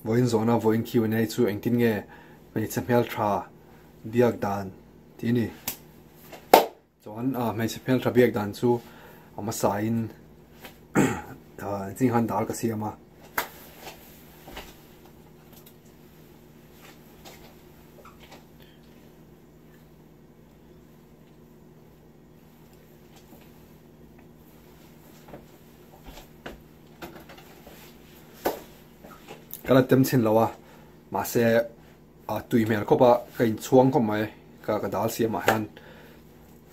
Vawiin zawhna vawiin Q&A chu engtin nge hmeichhe hmeltha biak dan tih a ni. Chuan hmeichhe hmeltha biak dan chu a hmasain zing han dal ka siam a. Ka la tem chhin lo a, mahse a tui hmel khawp a, ka inchhuang khawp mai ka ka dal siam ah hian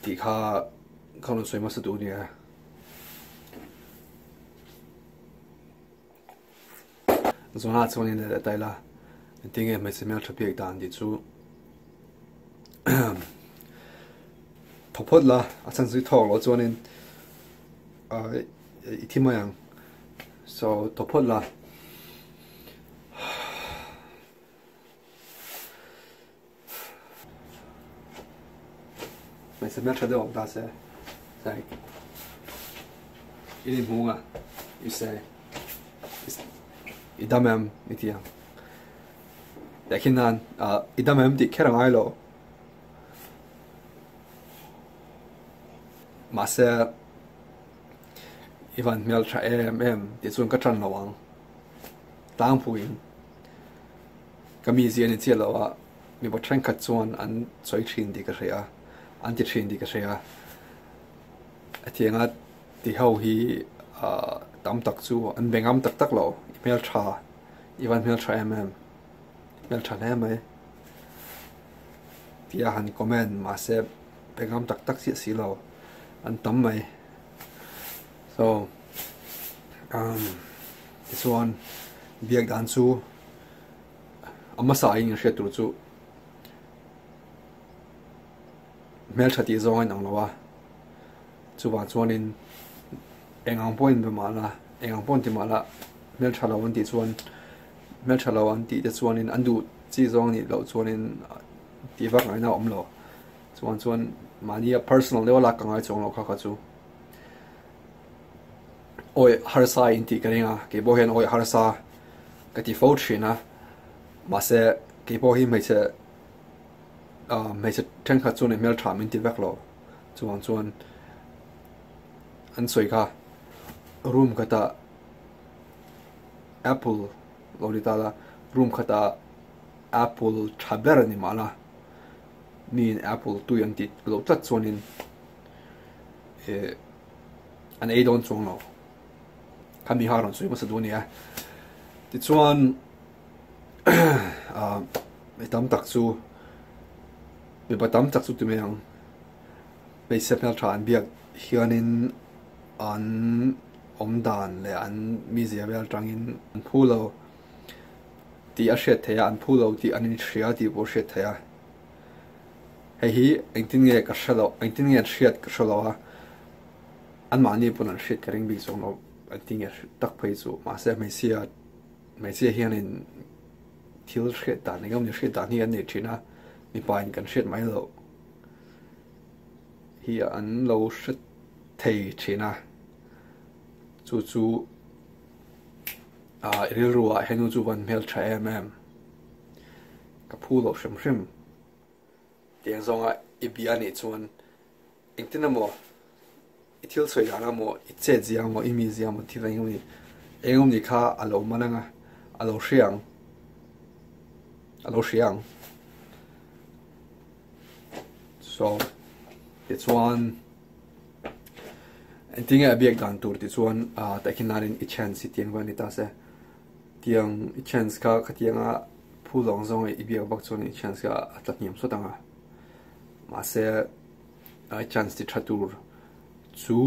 tih kha ka rawn sawi hmasa duh a nia. Zawnah chuan in leh ta ila engtin nge hmeichhe hmeltha biak dan tih chu thawk phawt la a chhan chu i thawk loh chuanin i thi mai ang so thawk phawt la. Hmeichhe hmeltha deuh awm ta se like i ni hmung a i say i dam em i ti ang teh khi nan ah i dam em tih kher a ngai lo mahse i van hmeltha em em tih chuan ka tan lo ang tlangpuiin ka mizia ni chiah lo a mipa thenkhat chuan an sawi thin tih ka hria a, an ti thin tih ka hria a, hetianga ti ho hi ah tam tak chu an be ngam tak tak lo, i hmeltha, i van hmeltha em em, hmeltha hle mai tia han comment mahse be ngam tak tak chiah si lo an tam mai so umm tichuan biak dan chu. A hmasa in hriat tur chu hmeltha tih zawng a inang lo a, chuvang chuanin eng ang pawhin be mah la, eng ang pawhin ti mah la hmeltha lo an tih chuan hmeltha lo an tih te chuanin an duh chi zawng nih loh chuanin tih vak ngaihna a awm lo. Chuvang chuan mahnia personal deuh a lak ka ngai chuang lo kha kha chu. Awi harsa in tih ka ring a, kei pawh hian awi harsa ka ti fo thin a, mahse kei pawh hi hmeichhe ah hmeichhe thenkhat chuan hmel tha min ti vek lo, chuvang chuan an sawi kha room khatah apple lo ni ta la room khatah apple tha ber a ni mah la miin apple tui an tih loh tlat chuanin eh an ei dawn chuang lo. Khami kha a rawn sawi hmasa duh a nia. Tichuan ah mi tam tak chu mipa tam tak chu ti mai ang hmeichhe hmeltha an biak hianin an awm dan leh an mizia vel atangin an phu lo tih a hriat theih a, an phu lo tih an inhria tih pawh a hriat theih a. Hei hi engtin nge ka hre loh, engtin nge an hriat ka hre lo a, anmahni pawn an hriat ka ring bik zawng lo, engtin nge tak phei chu mahse hmeichhia hmeichhia hianin thil hriat dan eng emaw hriat dan hi an nei thin a, mipa in kan hriat mai loh hi an lo hre thei thin a, chu chu ah rilru ah henu chu van hmeltha em em. Ka phu loh hrim hrim. Tiang zawnga i bia anih chuan engtin emaw i thil sawi dan emaw i chet zia emaw i mi zia emaw thil eng emaw ni eng emaw ni kha a lo man ang a, a lo hria ang, a lo hria ang. So tichuan engtin nge a biak dan tur tih chuan ah tehkhin nanin i chance hi tiang vel a ni ta se. Tiang i chance kha khatianga phu zawng zawng i biak vak chuan i chance kha a tla hniam sawt ang a, mahse i chance ti tha tur chu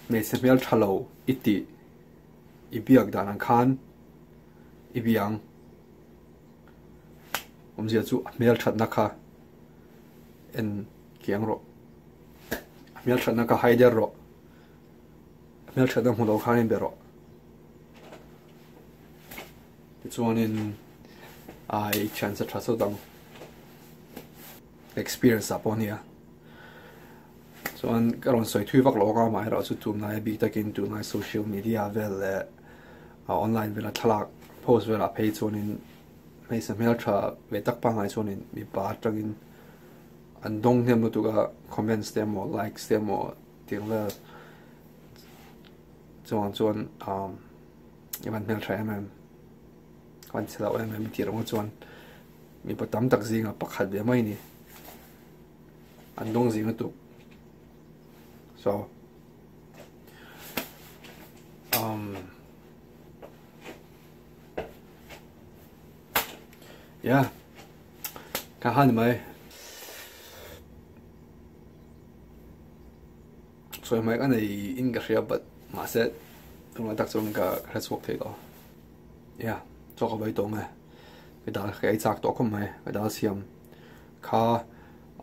hmeichhe hmel tha lo i tih i biak dan ang khan i bia ang, awmzia chu a hmel thatna kha en kiang rawh, a hmel thatna kha hai der rawh. Hmelthatna hmu lo khan in be rawh. Tichuanin ai chance a tha sawt ang. Experience ah pawh ania. Chuan ka rawn sawi thui vak lo ang a, amaherawhchu tunlai a bik takin tunlai social media vel leh Online vela thlalak post velah phei chuanin hmeichhe hmeltha ve tak pangngai chuanin mipa atangin an dawng hnem lutuk a comments te emaw likes te emaw tiang vel chuan chuan umm i van hmeltha em em ka van chhe loh em em tih ringawt chuan mipa tam tak zingah pakhat ve mai a ni an dawng zing lutuk so. Um, yeah, ka han mai. Sawi mai ka nei in ka hria but mahse tunlai tak chuan ka hre chhuak thei lo. Yeah, chaw ka bai tawh nge. Ka dal ka ei chak tawh khawp mai, ka dal siam kha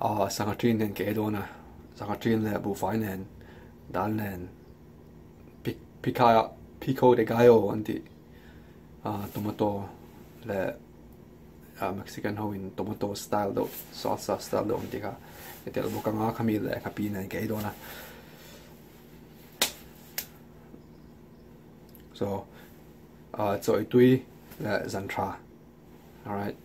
ah sangha ṭin nen ka ei dawn a, sangha ṭin leh buhfai nen dal nen Pica Pico de Gallo an tih ah tomato leh ah Mexican ho in tomato style deuh salsa style deuh an tih kha ka telh bawk anga khami leh nghapi nen ka ei dawn a so ah chaw ei tui leh zan tha alright.